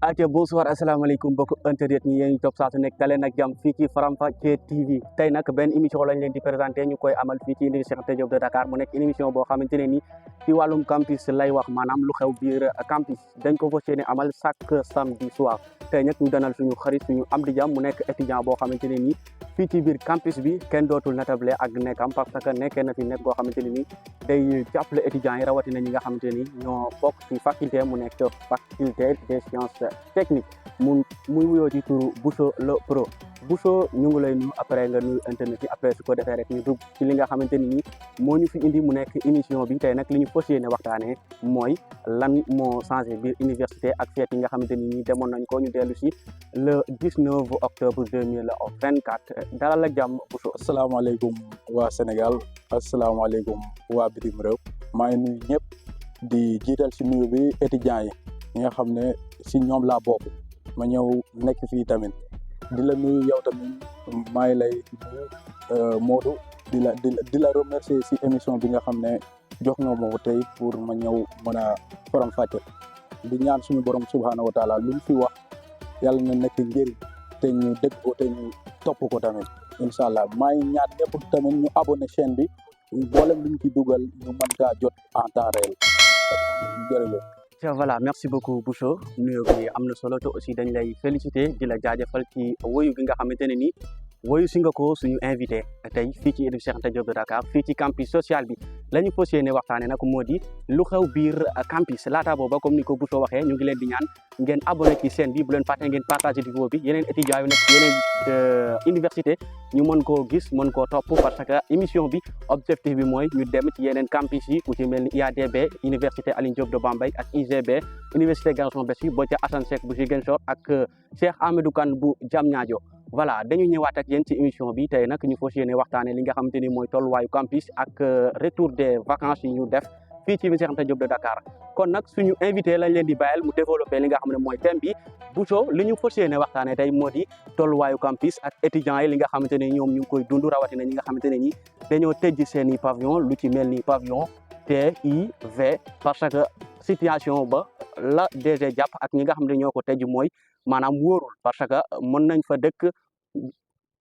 aca bonsoir asalaamaaleykum mbokk internet ñi yéen topp saa su nekk daleen ak jàmm fii ci Faram-Facce TV tey nag benn émission lañ leen di présenté ñu koy amal fii ci Université Cheikh Anta Diop de Dakar mu nekk émission boo xamante ne ni ci wàllum campus lay wax maanaam lu xew biir campus dañ ko fas yéene amal chaque samedi soir tey nag ñu danal suñu xarit suñu am di jàmm mu nekk étudiant boo xamante ne ni fii ci biir campus bi kenn dootul natable ak nekkam parce que nekkee na fi nekk boo xamante ne ni day jàppale étudiants yi rawatina ñi nga xamante ni ñoo bokk ci faculté mu nekk faculté des sciences techniques muy wuyoo ci turu Bousso le Pro Bousso ñu ngi lay nuyu après nga nuyu internet yi après su ko defee rek ñu dugg ci li nga xamante ni nii moo ñu fi indi mu nekk émission bi tey nag li ñu fas yéene waxtaanee mooy lan moo changé biir université ak fête yi nga xamante ni nii demoon nañ ko ñu dellu si le 19 octobre 2024 dalal ak jàmm Bousso. asalaamaaleykum waa Sénégal asalaamaaleykum waa bitim réew maa ngi nuyu ñëpp di jiital si nuyu bi étudiants yi ñi nga xam ne si ñoom laa bokk ma ñëw nekk fii tamit di la nuyu yow tamit maa ngi lay nuyu Modou di la remercier si émission bi nga xam ne jox nga ma ko tey pour ma ñëw mën a faram-fàcce di ñaan suñu borom subhaanahu wa taala lu ñu fi wax yàlla na nekk njëriñ te ñu dégg ko te ñu topp ko tamit incha allah maa ngi ñaan ñëpp tamit ñu abonné chaîne bi mboolem lu ñu ci dugal ñu mën kaa jot en temps réel jërëjëf. voilà merci beaucoup Bousso nuyoo bi am na solo te aussi dañ lay féliciter di la jaajëfal ci woyu gi nga xamante ne ni woyu si nga ko suñu invité tey fii ci Université Cheikh Anta Diop de Dakar fii ci campus social bi la ñu fas yéene waxtaane nag moo di lu xew biir campus laata booba comme ni ko Bousso waxee ñu ngi leen di ñaan ngeen abonné ci chaîne bi bu leen fàtte ngeen partagé vidéo bi yeneen étudiants yu nekk yeneen université ñu mën koo gis mën koo topp parce que émission bi objectif bi mooy ñu dem ci yeneen campus yi ku ci mel ni IADB Université Alioune Diop de Bambey ak UGB Université Gaston Berger ba ca Assane Seck bu Ziguinchor ak Cheikh Hamidou Kane bu Diamniadio voilà dañu ñëwaat ak yéen ci émission bi tey nag ñu fas yéene waxtaanee li nga xamante ni mooy tolluwaayu campus ak retour des vacances yi ñu def fii ci Université Cheikh Anta Diop de Dakar kon nag suñu invité lañ leen di bàyyil mu développé li nga xam ne mooy thème bi Bousso li ñu fas yéene waxtaanee tey moo di tolluwaayu campus ak étudiants yi li nga xamante ne ñoom ñu ngi koy dund rawatina ñi nga xamante ne ñi dañoo tëjji seen i pavillon lu ci mel ni pavillon TIV parce que situation ba la DG jàpp ak ñi nga xam ne ñoo ko tëjji mooy maanaam wóorul parce que mën nañ fa dëkk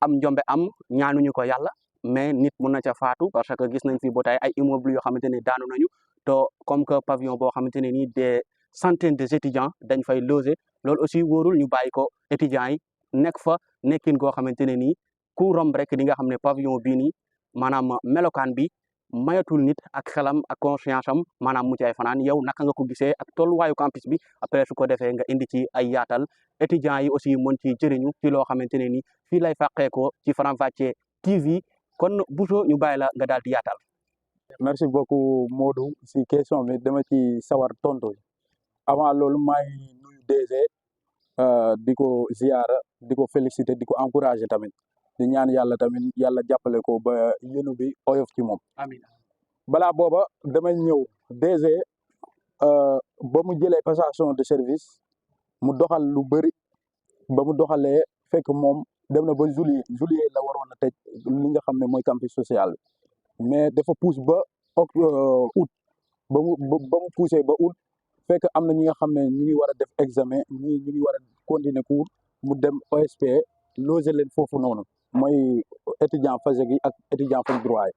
am njombe am ñaanuñu ko yàlla mais nit mën na ca faatu parce que gis nañ fi ba tey ay immeubles yoo xamante ne daanu nañu te comme que pavillon boo xamante ne nii des centaines des étudiants dañ fay loger loolu aussi wóorul ñu bàyyi ko étudiants yi nekk fa nekkin goo xamante ne nii ku romb rek di nga xam ne pavillon bii nii maanaam melokaan bi mayatul nit ak xelam ak conscience am maanaam mu ci ay fanaan yow naka nga ko gisee ak tolluwaayu campus bi après su ko defee nga indi ci ay yaatal étudiants yi aussi mën ci jëriñu ci loo xamante ne ni fii lay fàqee ko ci Faram-Facce TV kon Bousso ñu bàyyi la nga daal di yaatal. merci beaucoup Modou si question bi dama ci sawar tontu avant loolu maa ngi nuyu DG di ko ziara di ko féliciter di ko encourager tamit di ñaan yàlla tamit yàlla jàppale ko ba yéenu bi oyof ci moom. amiin balaa booba damay ñëw DG ba mu jëlee passation de service mu doxal lu bëri ba mu doxalee fekk moom dem na ba juillet la waroon a tëj li nga xam ne mooy campus social mais dafa pousse ba août ba mu poussé ba août fekk am na ñi nga xam ne ñu ngi war a def examen ñu ngi war a continuer cours mu dem OSP loger leen foofu noonu mooy étudiant FASEG yi ak étudiant fac droit yi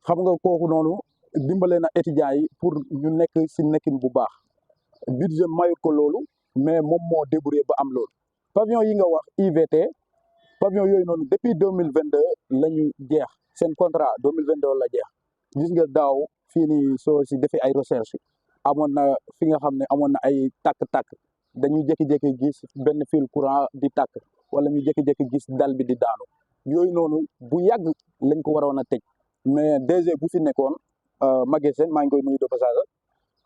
xam nga kooku noonu dimbale na étudiants yi pour ñu nekk si nekkin bu baax budget mayut ko loolu mais moom moo débrouillé ba am loolu pavillon yi nga wax IVT pavillon yooyu noonu depuis 2022 la ñu jeex seen contrat 2022 la jeex gis nga daaw fii nii soo si defee ay recherche amoon na fi nga xam ne amoon na ay tàkk-tàkk dañuy jékki-jékki gis benn fil courant di tàkk wala ñu jékki-jékki gis dal bi di daanu yooyu noonu bu yàgg lañ ko waroon a tëj mais DG bu fi nekkoon magasin maa ngi koy nuyu de passage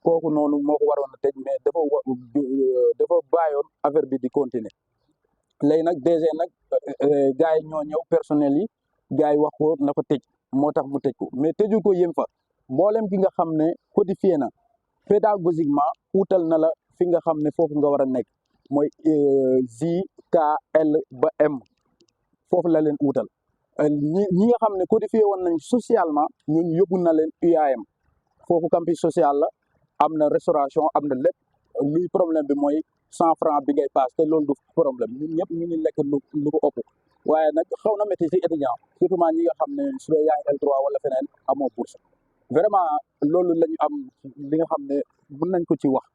kooku noonu moo ko waroon a tëj mais dafa bàyyoon affaire bi di continuer léegi nag DG nag gars yi ñoo ñëw personnel yi gars yi wax ko na ko tëj moo tax mu tëj ko mais tëju ko yem fa mboolem ki nga xam ne codifié na pédagogiquement utal na la fi nga xam ne foofu nga war a nekk mooy JKL ba M foofu la leen utal ñi nga xam ne codifié woon nañ socialement ñun yóbbu na leen UAM foofu campus social la am na restauration am na lépp luy problème bi mooy 100 francs bi ngay paas te loolu du problème ñun ñëpp ñu ngi lekk lu ko ëpp waaye nag xaw na métti si étudiant surtout ñi nga xam ne su dee yaa ngi L3 wala feneen amoo bourse vraiment loolu la ñu am li nga xam ne mën nañ ko ci wax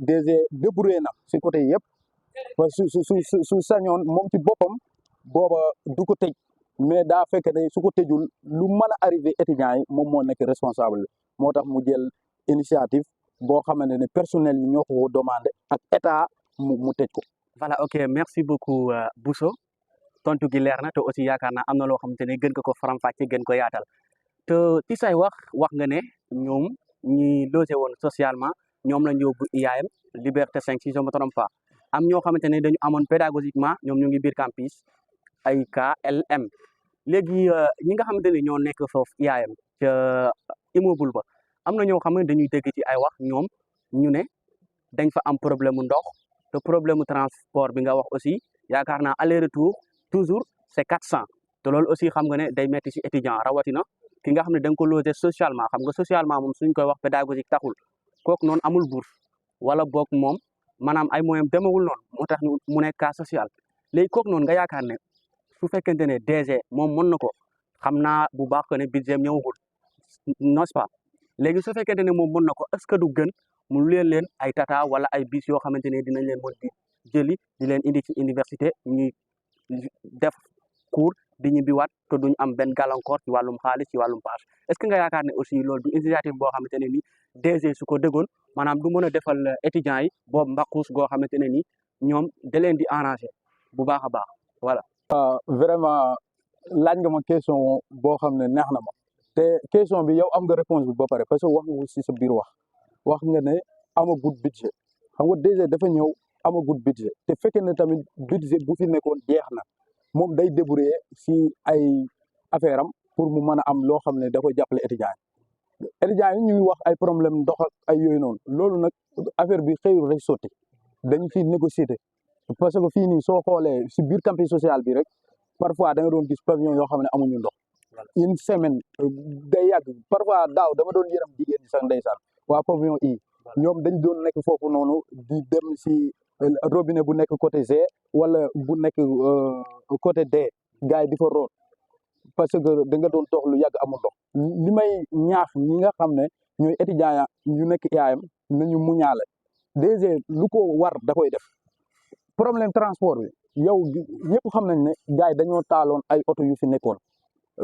DG débrouillé na si côté yëpp parce que su sañoon moom ci boppam booba du ko tëj mais daa fekk ne su ko tëjul lu mën a arrivé étudiants yi moom moo nekk responsable moo tax mu jël initiative boo xamante ne personnel yi ñoo ko demandé ak état mu tëj ko. voilà ok merci beaucoup Bousso tontu gi leer na te aussi yaakaar naa am na loo xamante ne gën ko faram-fàcce gën ko yaatal te ci say wax nga ne ñoom ñi logé woon socialement ñoom la ñu yóbbu IAM Liberté 5 si je me trompe pas am ñoo xamante ne dañu amoon pédagogiquement ñoom ñu ngi biir campus ay KLM léegi ñi nga xamante ne ñoo nekk foofu IAM ca immeuble ba am na ñoo xam ne dañuy dégg ci ay wax ñoom ñu ne dañ fa am problème mu ndox te problème mu transport bi nga wax aussi yaakaar naa aller retour toujours c'est 400 te loolu aussi xam nga ne day metti ci étudiant rawatina ki nga xam ne da nga ko logé socialement xam nga socialement moom suñ koy wax pédagogique taxul kooku noonu amul bourse wala boog moom maanaam ay moyens demewul noonu moo tax mu nekk cas social léegi kooku noonu nga yaakaar ne su fekkente ne DG moom mën na ko xam naa bu baax que ne budget ñëwagul n'est-ce pas léegi su fekkente ne moom mën na ko est-ce que du gën mu leen ay tata wala ay bis yoo xamante ne dinañ leen mën di jëli di leen indi ci université ñuy def cours di ñibbiwaat te duñ am benn gàllankoor ci wàllum xaalis ci wàllum paas est-ce que nga yaakaar ne aussi loolu du initiative boo xamante ne ni DG su ko déggoon maanaam du mën a defal étudiants yi boobu mbaqus goo xamante ne ni ñoom da leen di arranger bu baax a baax voilà. vraiment laaj nga ma question boo xam ne neex na ma te question bi yow am nga réponse bi ba pare parce que wax nga si sa biir wax nga ne amagut budget xam nga DG dafa ñëw amagut budget te fekkee ne tamit budget bu fi nekkoon jeex na moom day débrouiller si ay affaire am pour mu mën a am loo xam ne da koy jàppale étudiants yi ñu ngi wax ay problème ndox ak ay yooyu noonu loolu nag affaire bi xëyul rek sotti dañu fi négocier parce que fii nii soo xoolee si biir campus social bi rek parfois da nga doon gis pavillon yoo xam ne amuñu ndox une semaine day yàgg parfois daaw dama doon yëram jigéen ñi sax ndeysaan waa pavillon yi ñoom dañ doon nekk foofu noonu di dem si robinet bu nekk côté G wala bu nekk côté D gars yi di fa root parce que da nga doon toog lu yàgg amul ndox li may ñaax ñi nga xam ne ñooy étudiants yu nekk IAM nañu muñaale DG lu ko war da koy def problème transport bi yow ñëpp xam nañ ne gars yi dañoo taaloon ay oto yu fi nekkoon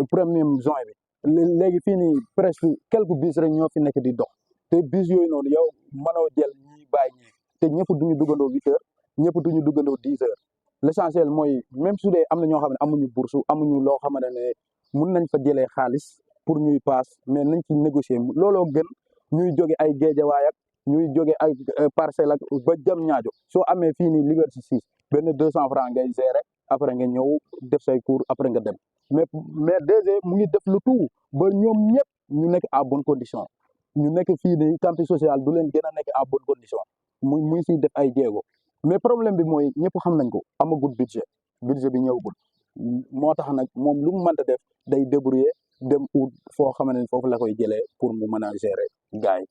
premier juin bi léegi fii nii presque quelques bus rek ñoo fi nekk di dox te bus yooyu noonu yow mënoo jël ñi bàyyi ñi te ñëpp duñu duggandoo 8 heures ñëpp duñu duggandoo 10 heures l'essentiel mooy même su dee am na ñoo xam ne amuñu bourse amuñu loo xamante ne mun nañ fa jëlee xaalis pour ñuy paas mais nañ ci négocier looloo gën ñuy jóge ay Géejawaay ak ñuy jóge ay Parcelles ak ba jam ñaajo soo amee fii nii Liberté 6 benn 200 francs ngay gérer après nga ñëw def say cours après nga dem mais DG mu ngi def lu tout ba ñoom ñëpp ñu nekk à bonne condition ñu nekk fii nii campus social du leen gën a nekk à bonne condition mu ngi siy def ay jéego mais problème bi mooy ñëpp xam nañ ko amagul budget bi ñëwagul moo tax nag moom lu mu mënta def day débrouiller dem ut foo xamante ne foofu la koy jëlee pour mu mën a gérer gars yi.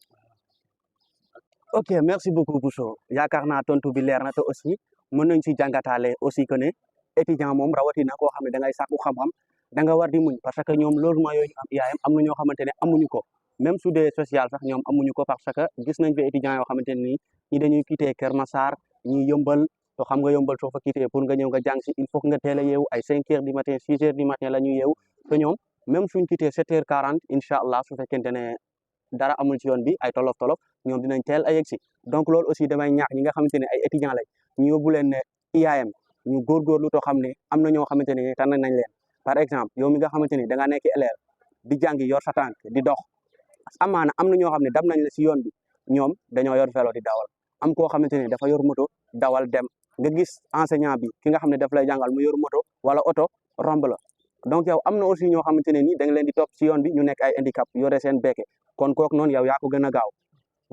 ok merci beaucoup Bousso yaakaar naa tontu bi leer na te aussi mën nañ si jàngataale aussi que ne étudiant moom rawatina koo xam ne da ngay sàkku xam-xam da nga war di muñ parce que ñoom logement yooyu am IAM am na ñoo xamante ne amuñu ko même su dee social sax ñoom amuñu ko parce que gis nañ fi étudiants yoo xamante ne nii ñi dañuy quitté Kër Massar ñi yëmbal to xam nga yëmbal soo fa quitté pour nga ñëw nga jàng si il faut que nga teel a yeewu ay 5 heures du matin 6 heures du matin la ñuy yeewu te ñoom même suñ quitté 7 heures 40 incha allah su fekkente ne dara amul ci yoon bi ay tolof ñoom dinañ teel a yegg si donc loolu aussi damay ñaax ñi nga xamante ne ay étudiants lañ ñu yóbbu leen ne IAM ñu góorgóorlu too xam ne am na ñoo xamante ne tànn nañ leen par exemple yow mi nga xamante ne da nga nekk élève di jàngi yor sa tànk di dox amaana am na ñoo xam ne dam nañ la si yoon bi ñoom dañoo yor vélo di dawal am koo xamante ne dafa yor moto dawal dem nga gis enseignant bi ki nga xam ne daf lay jàngal mu yor moto wala oto romb la donc yow am na aussi ñoo xamante ne ni da nga leen di topp si yoon bi ñu nekk ay handicap yore seen bekke kon kooku noonu yow yaa ko gën a gaaw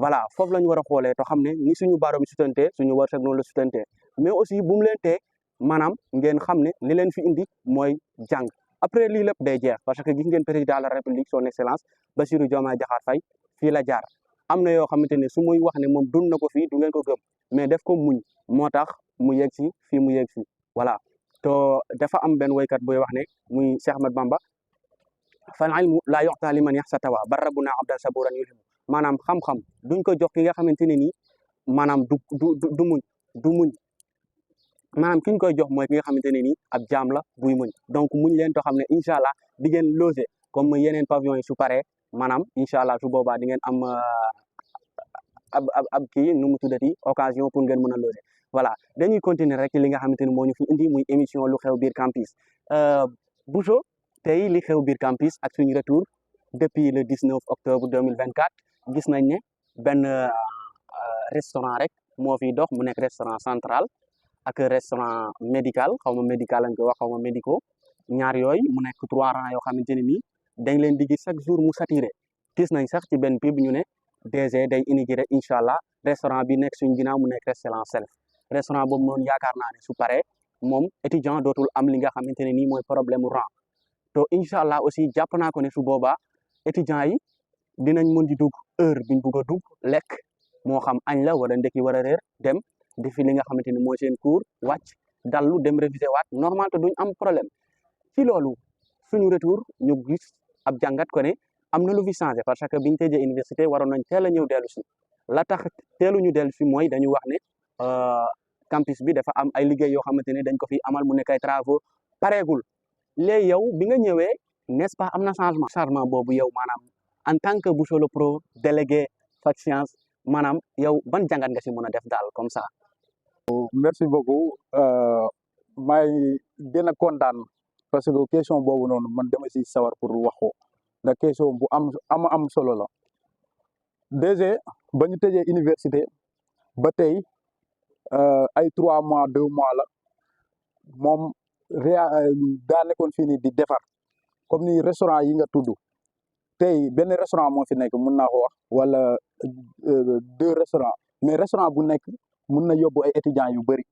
voilà foofu la ñu war a xoolee te xam ne ni suñu baroom sutante suñu wërsëg noonu la sutante mais aussi bu mu leen tee maanaam ngeen xam ne li leen fi indi mooy jàng après lii lépp day jeex parce que gis ngeen président de la république son excellence Bassirou Diomaye Diakhar Faye fii la jaar am na yoo xamante ne su muy wax ne moom dund na ko fii du ngeen ko gëm mais def ko muñ moo tax mu yegg si fii mu yegg si voilà to dafa am benn woykat buy wax ne muy Cheikh Ahmad Bamba fal ilmu laa yu'taa liman yaxsatawa bar rabbuna abdan saburan yulhimu maanaam xam-xam duñ ko jox ki nga xamante ne nii maanaam du muñ du muñ maanaam ki ñu koy jox mooy ki nga xamante ne nii ab jaam la buy muñ donc muñ leen to xam ne incha allah di ngeen loger comme yeneen pavillon yi su paree maanaam incha allah su boobaa di ngeen am ab kii nu mu tuddati occasion pour ngeen mën a loger voilà dañuy continuer rek ci li nga xamante ni moo ñu fi indi muy émission lu xew biir campus Boucho tey li xew biir campus ak suñu retour depuis le 19 octobre 2024 gis nañ ne benn restaurant rek moo fiy dox mu nekk restaurant central ak restaurant médical xaw ma médical lañ koy wax xaw ma médico ñaar yooyu mu nekk 3 rangs yoo xamante ne nii dañ leen di gis chaque jour mu saturé gis nañ sax ci benn pub ñu ne DG day inauguré incha allah restaurant bi nekk suñu ginnaaw mu nekk restaurant self restaurant boobu noonu yaakaar naa ne su paree moom étudiant dootul am li nga xamante ne nii mooy problème mu rang to incha allah aussi jàpp naa ko ne su boobaa étudiants yi dinañ mën di dugg heure biñ bugg a dugg lekk moo xam añ la wala ndekki war a réer dem di fi li nga xamante ni mooy seen cours wàcc dallu dem réviser waat normal te duñ am problème ci loolu suñu retour ñu gis ab jàngat ko ne am na lu fi changé parce que biñ tëjee université waroon nañ teel a ñëw dellu si la tax teelu ñu dellu si mooy dañu wax ne campus bi dafa am ay liggéey yoo xamante ne dañ ko fi amal mu nekk ay travaux pareegul léegi yow bi nga ñëwee n'est-ce pas am na changement boobu yow maanaam en tant que Boucho le pro délégué fac science maanaam yow ban jàngat nga si mën a def daal comme ça. merci beaucoup may gën a kontaan parce que question boobu noonu man dama si sawar pour wax ko ndax question bu am solo la déjà ba ñu tëjee université ba tey ay 3 mois 2 mois la moom daa nekkoon fii nii di defar comme ni restaurant yi nga tudd tey benn restaurant moo fi nekk mun naa ko wax wala 2 restaurants mais restaurant bu nekk mun na yóbbu ay étudiants yu bëri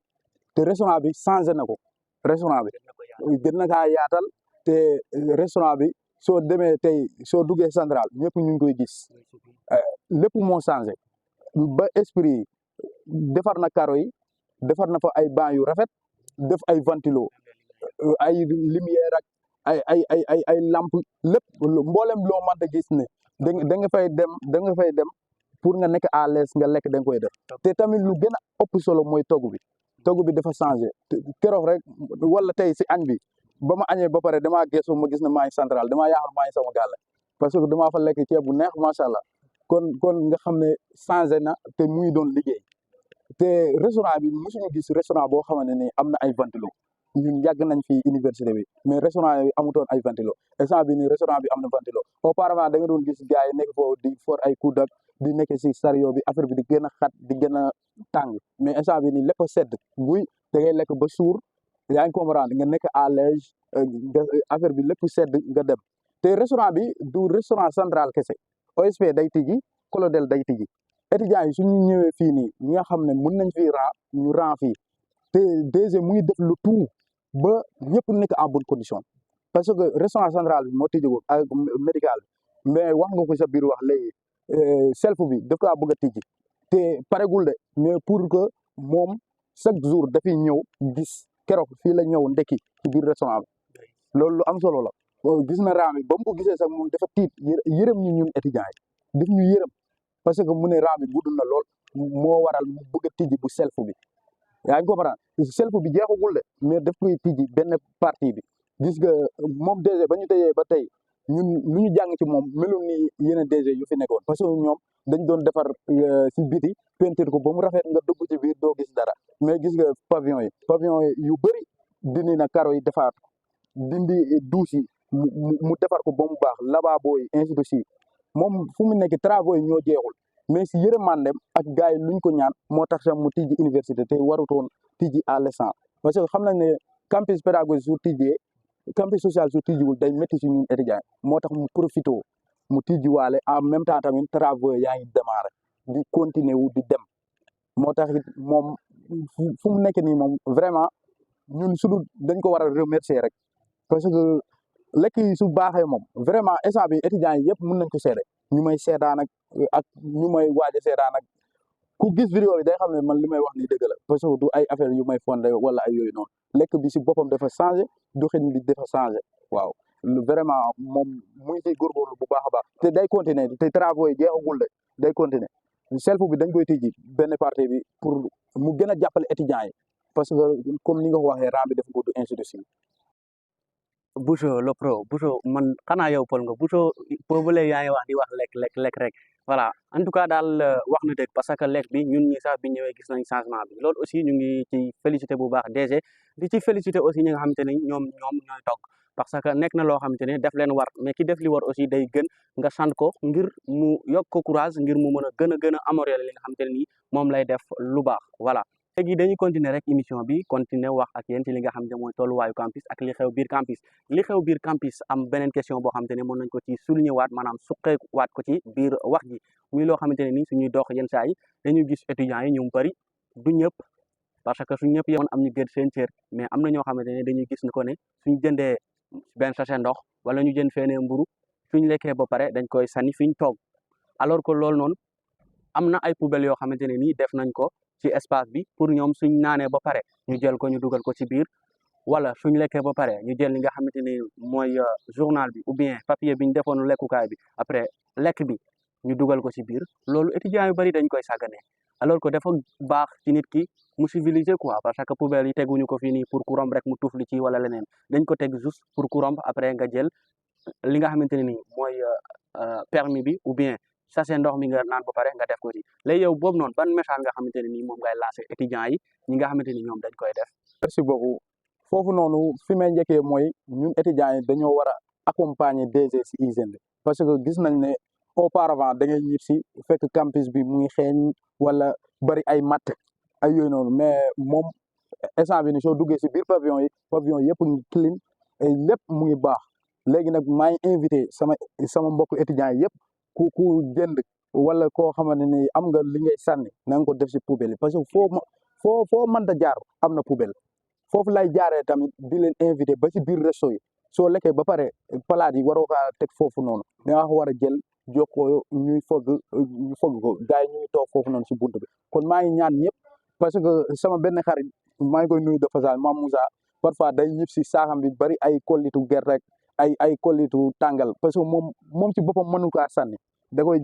te restaurant bi changé na ko restaurant bi gën na kaa yaatal te restaurant bi soo demee tey soo duggee central ñëpp ñu ngi koy gis lépp moo changé ba esprit defar na karo yi defar na fa ay banc yu rafet def ay ventilo ay lumière ak ay lampe lépp mboolem loo mënta gis ne da nga fay dem pour nga nekk à l'aise nga lekk da nga koy def te tamit lu gën a ëpp solo mooy togg bi dafa changé keroog rek wala tey si añ bi ba ma añee ba pare damaa geesu ma gis ne maa ngi central damaa yaakaar maa ngi sama gàlle parce que damaa fa lekk ceeb bu neex macha allah kon nga xam ne changé na te mu ngi doon liggéey te restaurant bi mosuñu gis restaurant boo xamante ne am na ay ventilo ñun yàgg nañ fi université bi mais restaurant yi amutoon ay ventilo instant bi nii restaurant bi am na ventilo auparavant da nga doon gis gars yi nekk foofu di for ay coude ak di nekk si sario bi affaire bi di gën a xat di gën a tàng mais instant bi nii lépp a sedd buy da ngay lekk ba suur yaa ngi comprendre nga nekk à l'aise affaire bi lépp sedd nga dem te restaurant bi du restaurant central kese OSP day tijji Colonel day tijji étudiants yi suñu ñëwee fii nii ñi nga xam ne mën nañ fii ñu ran fii te déjà mu ngi def le tout ba ñëpp nekk en bonne condition parce que restaurant central bi moo tijjigul ak médical bi mais wax nga ko sa biir wax léegi self bi daf kaa bëgg a tijji te paregul de mais pour que moom chaque jour dafiy ñëw gis keroog fii la ñëw ndekki ci biir restaurant bi loolu lu am solo la gis na raam bi ba mu ko gisee sax moom dafa tiit yërëm ñu ñun étudiants yi daf ñu yërëm parce que mu ne raam bi gudd na lool moo waral mu bëgg a tijji bu self bi yaa ngi comprendre self bi jeexagul de mais daf koy tijji benn partie bi gis nga moom DG ba ñu tëjee ba tey ñun lu ñu jàng ci moom melul ni yeneen DG yu fi nekkoon parce que ñoom dañ doon defar si biti peinture ko ba mu rafet nga dugg ci biir doo gis dara mais gis nga pavillon yi yu bëri dindi na karo yi defaat dindi douche yi mu defar ko ba mu baax lavabo yi ainsi de suite moom fu mu nekk travaux yi ñoo jeexul mais si yërëmandem ak gars yi luñ ko ñaan moo tax sax mu tijji université te warutoon tijji à l'instant parce que xam nañ ne campus pédagogique su tijjee campus social su tijjiwul day métti si ñun étudiants moo tax mu profité mu tijjiwaale en même temps tamit travaux yaa ngi démarré di continuer wu di dem moo tax it moom fu mu nekk nii moom vraiment ñun suñu dañ ko war a remercier rek parce que lekk yi su baaxee moom vraiment instant bi étudiants yi yëpp mën nañ ko seede ñu may seedaan ak ñu may waaj a seedaan ak ku gis vidéo bi day xam ne man li may wax nii dëgg la parce que du ay affaire yu may fondé wala ay yooyu noonu lekk bi si boppam dafa changé doxin bi dafa changé waaw vraiment moom mu ngi siy góorgóorlu bu baax a baax te day continuer te travaux yi jeexagul de day continuer self bi dañ koy tijji benn partie bi pour mu gën a jàppale étudiants yi parce que comme ni nga ko waxee rang bi dafa gudd ainsi de suite. Boucho le pro Boucho man xanaa yow Paul nga Boucho boobu léegi yaa ngi wax di wax lekk rek voilà en tout cas daal wax na dëgg parce que lekk bi ñun ñi sax bi ñëwee gis nañ changement bi loolu aussi ñu ngi ci félicité bu baax DG di ci félicité aussi ñi nga xamante ne ñoom ñooy togg parce que nekk na loo xamante ne def leen war mais ki def li war aussi day gën nga sant ko ngir mu yokk ko courage ngir mu mën a gën a améliorer li nga xamante ne nii moom lay def lu baax voilà. léegi dañuy continuer rek émission bi continuer wax ak yéen ci li nga xam ne mooy tolluwaayu campus ak li xew biir campus li xew biir campus am beneen question boo xamante ne mën nañ ko ci souligner waat maanaam suqee waat ko ci biir wax ji muy loo xamante ne nii suñuy dox yenn saa yi dañuy gis étudiants yi ñu bëri du ñëpp parce que suñ ñëpp yoon am ñu gën seen cër mais am na ñoo xamante ne dañuy gis ni ko ne suñ jëndee benn sachet ndox wala ñu jënd feenee mburu suñ lekkee ba pare dañ koy sànni fiñ toog alors que loolu noonu am na ay poubelles yoo xamante ne nii def nañ ko ci espace bi pour ñoom suñ naanee ba pare ñu jël ko ñu dugal ko ci biir wala suñ lekkee ba pare ñu jël li nga xamante ni mooy journal bi ou bien papier bi ñu defoon lekkukaay bi après lekk bi ñu dugal ko ci biir loolu étudiants yu bari dañ koy sàgganee alors que dafa baax ci nit ki mu civilisé quoi parce que poubelle yi teguñu ko fii nii pour ku romb rek mu tufli ci wala leneen dañ ko teg juste pour ku romb après nga jël li nga xamante ne nii mooy permis bi ou bien sachet ndox mi nga naan ba pare nga def ko ci léegi yow boobu noonu ban message nga xamante ne nii moom ngay lancé étudiants yi ñi nga xamante ni ñoom dañ koy def. merci beaucoup foofu noonu fi may njëkkee mooy ñun étudiants yi dañoo war a accompagner DG si hygiène bi parce que gis nañ ne auparavant da ngay ñib si fekk campus bi mu ngi xeeñ wala bari ay matt ay yooyu noonu mais moom instant bi ni soo duggee si biir pavillon yëpp ngi clean lépp mu ngi baax léegi nag maa ngi invité sama mbokk étudiants yi yëpp ku jënd wala koo xamante ni am nga li ngay sànni na nga ko def si poubelle yi parce que foo mënta jaar am na poubelle foofu lay jaaree tamit di leen invité ba si biir resto yi soo lekkee ba pare palaat yi waroo kaa teg foofu noonu da nga war a jël jox ko ñuy fëgg ko gars yi ñuy toog foofu noonu si buntu bi kon maa ngi ñaan ñëpp parce que sama benn xarit maa ngi koy nuyu de passage Mame Moussa parfois day ñib si saaxam bi bari ay kollitu gerte rek ay kollitu tàngal parce que moom ci boppam mënu kaa sànni da ngay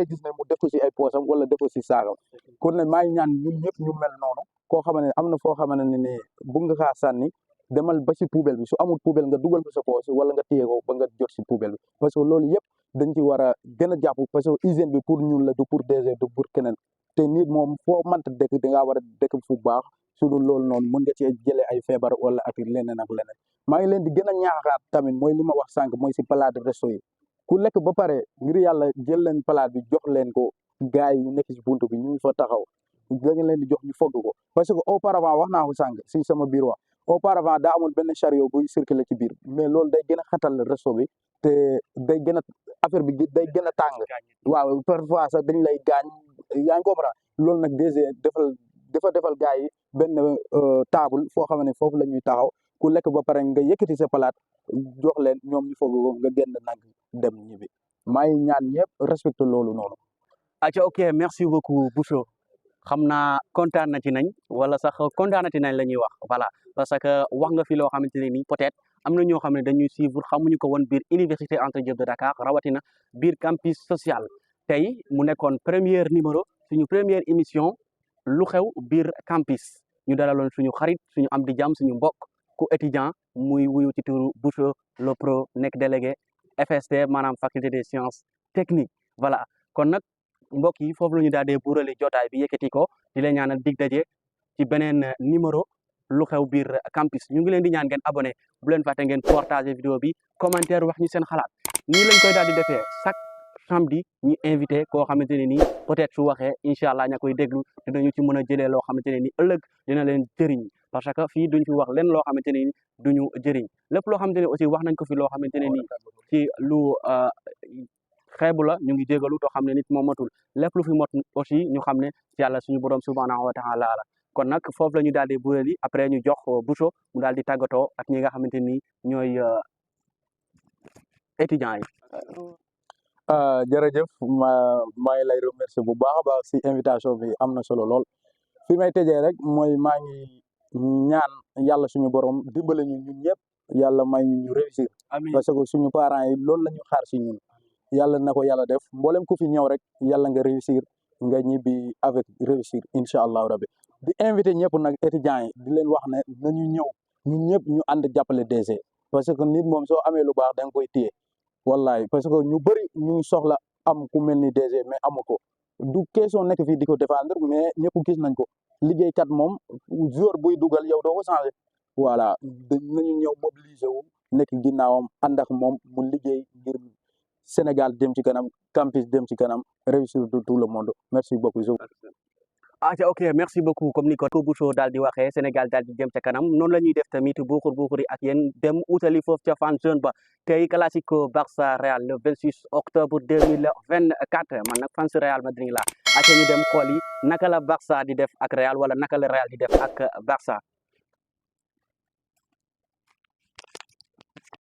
gis ne mu def ko si ay poosam wala def ko si saagam kon nag maa ngi ñaan ñun ñëpp ñu mel noonu koo xamante ne am na foo xamante ne bëgg nga kaa sànni demal ba si poubelle bi su amul poubelle nga dugal ko sa poos wala nga téye ko ba nga jot si poubelle bi parce que loolu yëpp dañ ci war a gën a jàpp parce que hygiène bi pour ñun la du pour DG du pour keneen te nit moom foo mënta dëkk da ngaa war a dëkk fu baax su dul loolu noonu mën nga cee jëlee ay feebar wala ak leneen ak leneen maa ngi leen di gën a ñaaxaat tamit mooy li ma wax sànq mooy si palaat de resto yi ku lekk ba pare ngir yàlla jël leen palaat bi jox leen ko gars yi nekk si buntu bi ñu ngi fa taxaw da nga leen di jox ñu fogg ko parce que auparavant wax naa ko sànq si sama biir wax auparavant daa amoon benn chariot buy circuler ci biir mais loolu day gën a xatal resto bi te day gën a affaire bi day gën a tàng waaw parfois sax dañ lay gaañ yaa ngi comprendre loolu nag DG defal gars yi benn table foo xam ne foofu la ñuy taxaw ku lekk ba pare nga yëkkati sa palaat jox leen ñoom ñu fogg ko nga génn nag dem ñibbi maa ngi ñaan ñëpp respecté loolu noonu. aca ok merci beaucoup Boucho xam naa kontaan na ci nañ wala sax kontaanati nañ la ñuy wax voilà parce que wax nga fi loo xamante ne nii peut-être am na ñoo xam ne dañuy suivre xamuñu ko woon biir université Anta Diop de Dakar rawatina biir campus social tey mu nekkoon première numéro suñu première émission lu xew biir campus ñu dalaloon suñu xarit suñu am di jàmm suñu mbokk ku étudiant muy wuyu ci turu Boucho le pro nekk délégué FST maanaam faculté des sciences techniques voilà kon nag mbokk yi foofu la ñu daal di buurale jotaay bi yëkkati ko di leen ñaanal dig daje ci beneen numéro lu xew biir campus ñu ngi leen di ñaan ngeen abonné bu leen fàtte ngeen partager vidéo bi commentaire wax ñu seen xalaat nii lañ koy daal di defee chaque samedi ñu invité koo xamante ne nii peut-être su waxee incha allah ña koy déglu dinañu ci mën a jëlee loo xamante ne nii ëllëg dina leen jëriñ parce que fii duñ fi wax leen loo xamante ne nii duñu jëriñ lépp loo xamante ne aussi wax nañ ko fi loo xamante ne nii ci lu xeebu la ñu ngi jégalu too xam ne nit moom matul lépp lu fi mot aussi ñu xam ne yàlla suñu borom subhanahu wa taala la kon nag foofu la ñu daal di buréeli après ñu jox Boucho mu daal di tàggatoo ak ñi nga xamante ni ñooy étudiants yi jërëjëf maa ngi lay remercier bu baax a baax si invitation bi am na solo lool fi may tëjee rek mooy maa ngi ñaan yàlla suñu borom dimbale ñu ñun ñëpp yàlla may ñu réussir amiin parce que suñu parents yi loolu la ñu xaar si ñun yàlla na ko yàlla def mboolem ku fi ñëw rek yàlla nga réussir nga ñibbi avec réussir incha allahu rabbi di invité ñëpp nag étudiants yi di leen wax ne nañu ñëw ñun ñëpp ñu ànd jàppale DG parce que nit moom soo amee lu baax da nga koy téye wallahi parce que ñu bëri ñu ngi soxla am ku mel ni DG mais amu ko du question nekk fii di ko défendre mais ñëpp gis nañ ko liggéeykat moom jour buy dugal yow doo ko changé voilà nañu ñëw mobiliser wu nekk ginnaawam ànd ak moom mu liggéey ngir Sénégal dem ci kanam campus dem ci kanam réussir de tout le monde merci beaucoup. ok merci beaucoup comme ni ko Boucho daal di waxee Sénégal daal di jëm ca kanam noonu la ñuy def tamit buuxuri ak yéen dem utali foofu ca fan zone ba tey classico Barça Real le 26 octobre 2024 man nag fans Real Madrid la aca ñu dem xool yi naka la Barça di def ak Real wala naka la Real di def ak Barça